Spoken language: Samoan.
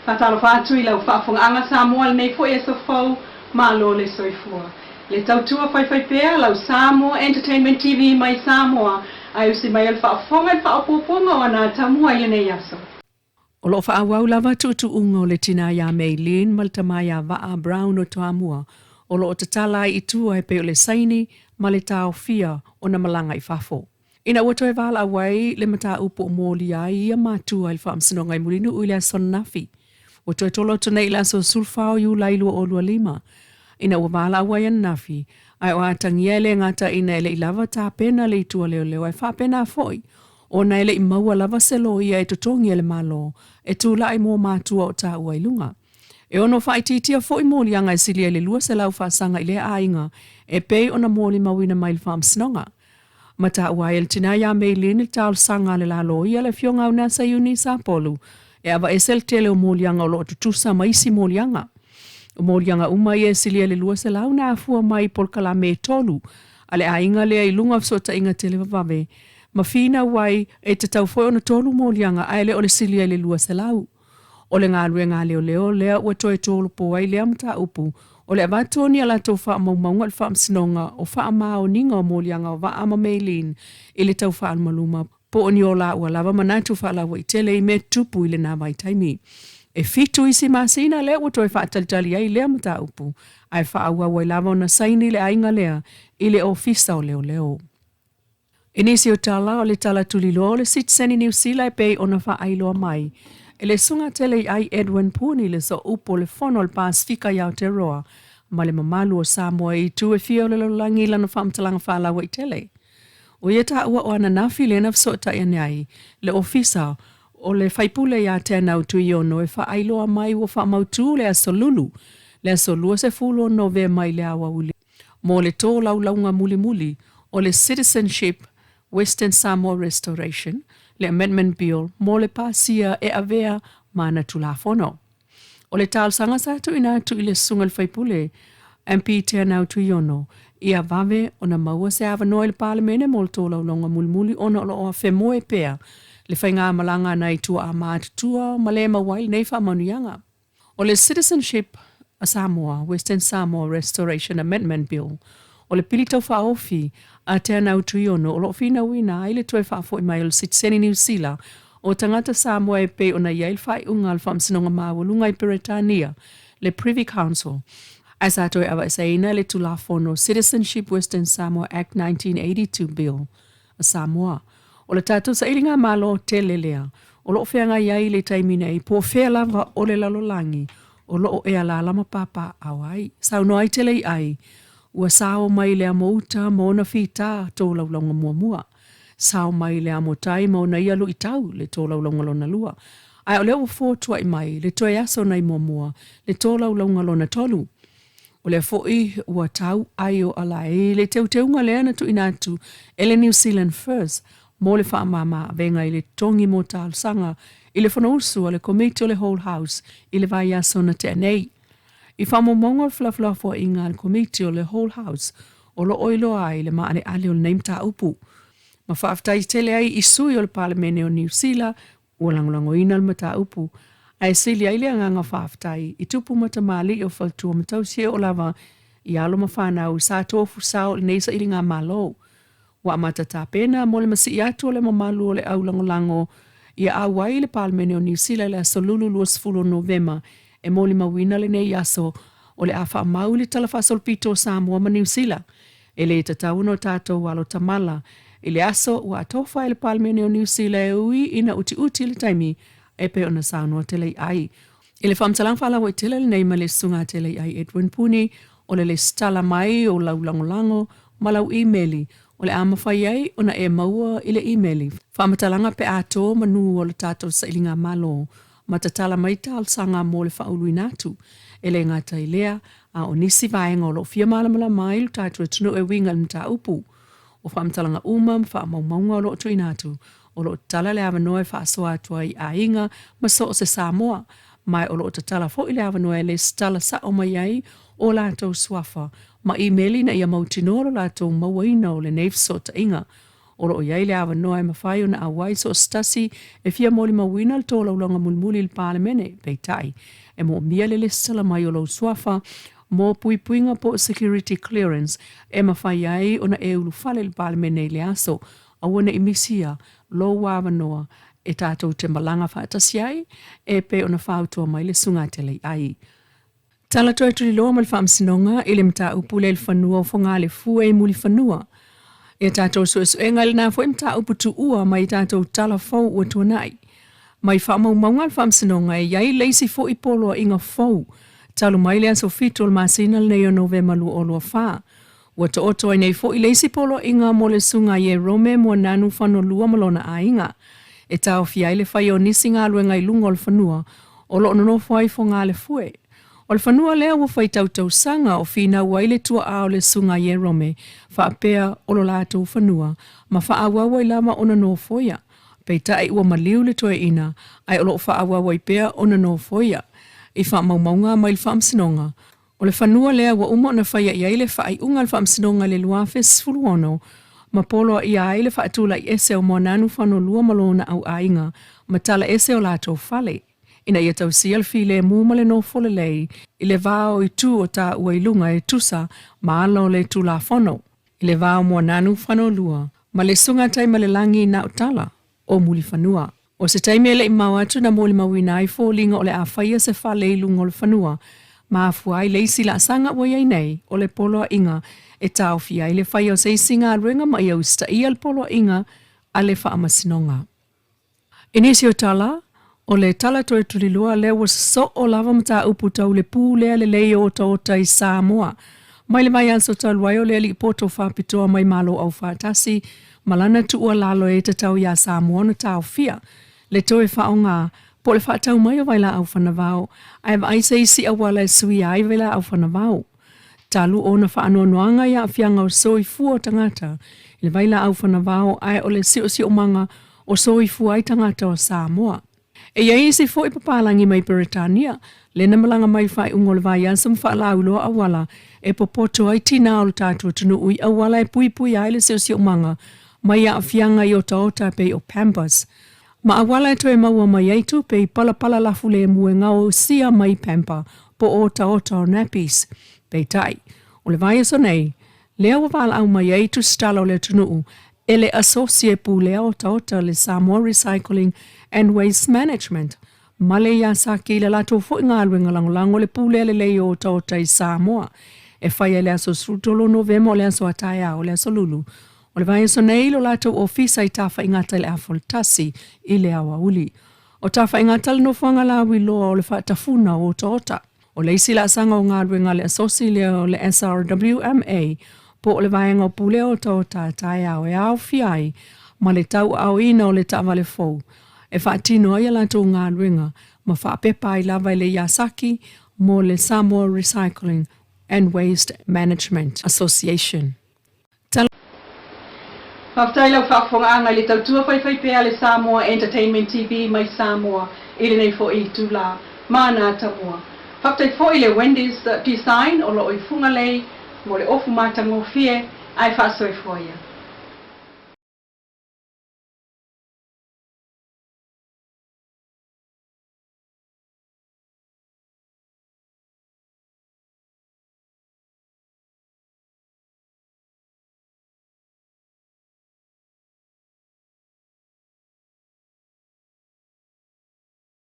Faatalofa atu i lau faafofogaaga Samoa i lenei foi aso fou, malo le soifua. Le tautua faifaipea lau Samoa Entertainment TV mai Samoa, ae usi mai o le faafofoga i le faaopoopoga o ana atamua i lenei aso. O lo o faaauau lava tuutuuga o le tina iā Mei Lin ma le tama iā Vaa Brown o Toamua, o lo o tatala ai i tua e pei o le saini ma le taofia ona malaga i fafo. Ina ua toe valaau ai le mataupu o molia ai ia matua i le Faamasinoga i Mulinuu i le aso ananafi, ua toe tolo atu nei i le aso 14 o Iulai 2025, ina ua valaau ai ananafi, ae o atagia e le gata ina e le i lava tapena le itu a leoleo ae faapena foi ona e le i maua lava se loia e totogi e le Malo e tulai mo matua o taua i luga. E ono faaitiitia foi moliaga e silia i le 200 faasaga i lea aiga e pei ona molimauina mai i le Faamasinoga. Ma taua ai e le tina iā Mei Lin le talosaga a le la loia le Afioga Aunasa Iuni Sapolu e aveese le tele o moliaga o lo o tutusa ma isi moliaga. O moliaga uma ia e silia i le 200 na afua mai i polokalame e tolu a le aiga lea i luga o fesootaiga televavave ma finau ai e tatau foi ona tolu moliaga ae le o le silia i le 200. O le galuega a leoleo lea ua toe tolopo ai lea mataupu, o le avatu o ni a latou faamaumauga i le Faamasinoga o faamaoniga o moliaga o Vaa ma Mei Lin i le tau faalumaluma po o ni o laua lava manatu faalauaitele i mea tupu i lena vaitaimi. E fitu isi masina lea ua toe faatalitali ai lea mataupu, ae faaauau ai lava ona saini le aiga lea i le Ofisa o Leoleo. I nisi o tala o le tala tuliloa o le sitiseni Niu Sila e pei ona faailoa mai e le Susuga Teleiai Edwin Puni le sooupu o le Fono a le Pasefika i Aotearoa ma le mamalu o Samoa i itu e fia o le lalolagi i lana faamatalaga faalauaitele. O ia taua o ananafi lea na fesootai ane ai le Ofisa o le Faipule ia Teanau Tuiono e faailoa mai ua faamautu le aso Lulu le aso 20 o Novema i le aoauli mo le tolaulauga mulimuli o le Citizenship Western Samoa Restoration, le Amendment Bill mo le pasia e avea ma ana Tulafono. O le talosaga sa tuuina atu i le Susuga i le Faipule MP Teanau Tuiono ia vave ona maua se avanoa i le Palemene mo le tolaulauga mulimuli ona o lo o afemoe pea le faigamalaga a nai tuaa matutua ma le maua ai lenei faamanuiaga. O le Citizenship a Samoa, Western Samoa Restoration Amendment Bill, o le pili taufaaofi a Teanau Tuiono o lo o finauina ai le toe faafoi mai o le sitiseni Niu Sila o tagata Samoa e pei ona i ai le faaiuga a le Faamasinoga Maualuga i Peretania, le Privy Council, ae sa toe aveeseina le Tulafono Citizenship Western Samoa Act 1982 Bill a Samoa. O le tatou sailiga malo tele lea o lo o feagai ai i le taimi nei, po o fea lava o le lalolagi o lo o e alaala ma papaaao ai. Saunoa ai Teleiai, Ua sao mai le amo uta ma ona fita tolaulauga muamua. Sao mai le amo tai ma ona ia luitau le tolaulauga lona lua. Ae o lea ua fotuai mai le toe aso nai muamua le tolaulauga lona tolu. O lea foi ua tau ai o alae i le teuteuga lea na tuuina atu e le New Zealand First mo le faamama avega i le totogi mo talosaga i le Fonousu a le Komiti o le Whole House i le vaiaso na tea nei. I faamaumauga o le felafolafoaiga a le Komiti o le Whole House o lo o iloa ai le maaleale o lenei mataupu ma faafetai tele ai i sui o le Palemene o Niu Sila Ua lagolagoina le mataupu, ae sili ai le agaga faafetai i tupu ma tamalii o faletua ma tausi e oo lava i alo ma fanau sa tofu sao i lenei sailigamalo. Ua amata tapena mo le masii atu o le mamalu o le au lagolago ia auai i le Palemene o Niu Sila i le aso Lulu 20 o Novema e molimauina lenei aso o le a faamau i le Tala Faasolopito o Samoa ma Niu Sila. E le tatau ona o tatou alo tamala i le aso ua atofa e le Palemene o Niu Sila e ui ina utiuti le taimi e pei ona saunoa Teleiai. I le faamatalaga faalauaitele lenei ma le Susuga Teleiai Edwin Puni o le lesitala mai o lau lagolago ma lau imeli o le a mafai ai ona e maua i le imeli faamatalaga pe a to manu o le tatou sailigamalo ma tatala mai talosaga mo le faauluina atu. E le gata i lea, a o nisi vaega o lo o fia malamalama ai lo tatou atunuu e uiga i le mataupu. O faamatalaga uma ma faamaumauga o lo o tuuina atu, o lo o tatala le avanoa e faasoa atu ai i aiga ma so o se Samoa, ma o lo o tatala foi le avanoa e lesitala sao mai ai o latou suafa ma imeli ina ia mautinoa lo latou mauaina o lenei fesootaiga. O lo o i ai le avanoa e mafai ona auai so o se tasi e fia molimauina le tolaulaga mulimuli i le Palemene, peitai, e moomia le lesitala mai o lou suafa mo puipuiga po o security clearance e mafai ai ona e ulufale i le Palemene i le aso. Aua ne i misia lou avanoa e tatou te malaga faatasi ai e pei ona fautua mai le Susuga Teleiai. Tala toe tuliloa ma le Faamasinoga i le mataupu lea i le fanua o Fogalefue i Mulifanua. Ia tatou suesuega i lena foi mataupu tuua mai tatou tala fou ua tuanai. Mai faamaumauga a le Faamasinoga e i ai le isi foi poloaiga fou talu mai le aso 7 o le masina lenei o Novema 2024. Ua taoto ai nei foi le isi poloaiga mo le Susuga Ierome Moananu Fanolua ma lona aiga, e taofia ai le fai o nisi galuega i luga o le fanua o lo o nonofo ai Fogalefue. O le fanua lea ua fai tautausaga o finau ai le tuaa o le Susuga Ierome faapea o lo latou fanua ma faaauau ai lava ona nofoia. Peitai ua maliu le toeaina ae o lo o faaauau ai pea ona nofoia. I faamaumauga mai le Faamasinoga, O le fanua lea ua uma ona faia i ai le faaiuga a le Faamasinoga i le 2016 ma poloaia ai le faatulai ese o Moananu Fanolua ma lona auaiga ma tala ese o latou fale ina ia tausia le filemu ma le nofo lelei i le va o itu o taua i luga e tusa ma ala o le Tulafono i le va o Moananu Fanolua ma le Susuga Taimalelagi Nautala o Mulifanua. O se taimi e le i mamao atu na molimauina ai foliga o le a faia se fale i luga o le fanua, ma afua ai le isi laasaga ua i ai nei, o le poloaiga e taofia ai le faia o se isi galuega ma ia usitaia le poloaiga a le Faamasinoga. I nisi o tala, o le tala toe tulilua lea ua sosoo lava mataupu tau le pulea lelei o otaota i Samoa. Mai le vaiaso talu ai o le alii poto faapitoa mai Malo Aufaatasi ma lana tuualalo e tatau iā Samoa ona taofia le toe faaaoga po o le faatau mai o vailaau fanavao ae vaai se isi auala e suia ai vailaau fanavao talu ona faanoanoaga i aafiaga o soifua o tagata i le vailaau fanavao ae o le siosiomaga o soifua ai tagata o Samoa. E i ai isi foi papalagi mai Peretania, lena malaga mai i faaiuga o le vaiaso ma faalauiloa auala e popoto ai tinā o le tatou atunuu i auala e puipui ai le siosiomaga mai aafiaga i otaota e pei o Pampers ma auala e toe maua mai ai tupe i palapala lafulemu e gaosia mai pamper po o otaota o nappies. Peitai, o le vaiaso nei, lea ua valaau mai ai tusitala o le atunuu e le Asosi e pulea otaota le Samoa Recycling and Waste Management ma le Iasaki i le latou foi galuega lagolago le pulea lelei o otaota i Samoa e fai ai le aso 13 o Novema o le aso a taeao le aso Lulu o le vaiaso nei i lo latou ofisa i Tafaigata i le afa o le 1 i le aoauli. O Tafaigata le nofoaga lauiloa o le faatafuna o otaota. O le isi laasaga o galuega a le Asosi lea o le SRWMA po o le Vaega o Pule Otaota a Taeao e aofia ai ma le tauaaoina o le taavale fou e faatino ai a latou galuega ma faapepa ai lava i le Iasaki mo le Samoa Recycling and Waste Management Association. Tala. Faafetai lau faafofogaaga i le tautua faifaipea a le Samoa Entertainment TV mai Samoa i lenei foi itula ma ana tamua. Faafetai foi i le Wendy's Design o lo o i Fugalei mo le ofu matagofie ae faasoifua ia.